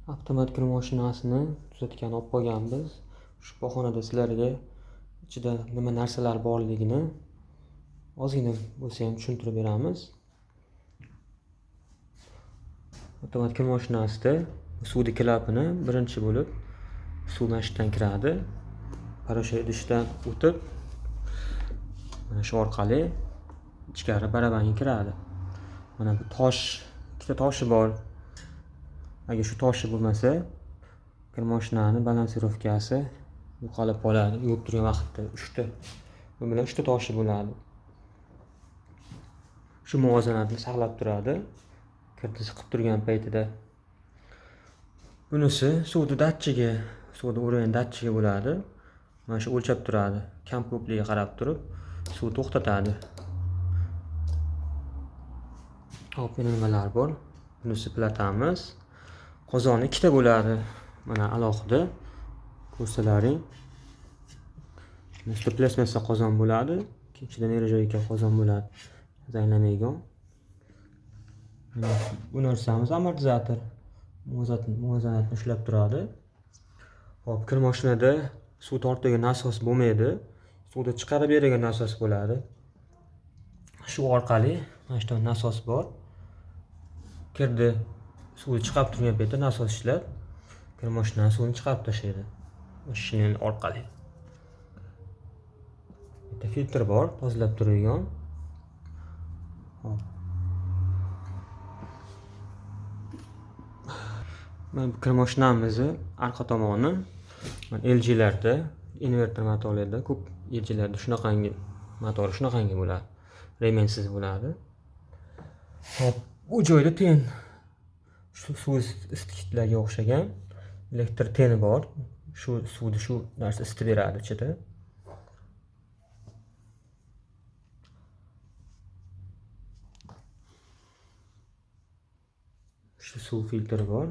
Avtomat kir mashinasini tuzatgan olib qo'yganmiz. Shu bahonada sizlarga ichida nima narsalar borligini ozgina bo'lsa ham tushuntirib beramiz. Avtomat kir mashinasida suvni klapini birinchi bo'lib suv mana shu yerdan kiradi. Parasha idishdan o'tib mana shu orqali ichkari barabanga kiradi. Mana bu tosh, ikkita toshi bor. Agar shu toshi bo'lmasa, kir mashinani balansirovkasi yo'qolib qoladi. Yuvib turgan vaqtda uchta, bu bilan uchta toshi bo'ladi. Shu muvozanatni saqlab turadi. Kirni siqib turgan paytida. Bunisi suvni datchigi, suvni urgan datchigi bo'ladi. Mana shu o'lchab turadi. Kam ko'pligiga qarab turib suv to'xtatadi. Hop, yana nimalar bor? Bunisi platamiz. Qozoni ikkita bo'ladi. Mana alohida ko'rsalaring. Bunisi plastmassa qozon bo'ladi. Ikkinchidan nержавейка qozon bo'ladi. Zanglamaydigan. Bu narsamiz amortizator. Muvozanatni ushlab turadi. Hop, kir mashinada suv tortadigan nasos bo'lmaydi. Suvni chiqarib beradigan nasos bo'ladi. Shu orqali mana shu nasos bor. Kirdi suvni chiqarib turgan paytda nasos ishlab, kir mashinani suvini chiqarib tashlaydi. Shinel orqali. Bitta filtr bor, tozalab turadigan. Hop. Mana bu kir mashinamizni arqa tomoni, mana LG'larda, inverter motorlarda ko'p LG'larda shunaqangi motor shunaqangi bo'ladi. Remensiz bo'ladi. Hop, bu joyda ten shu suv isitgichlarga o'xshagan elektr teni bor. Shu suvni shu narsa isitib beradi ichida. Shu suv filtri bor.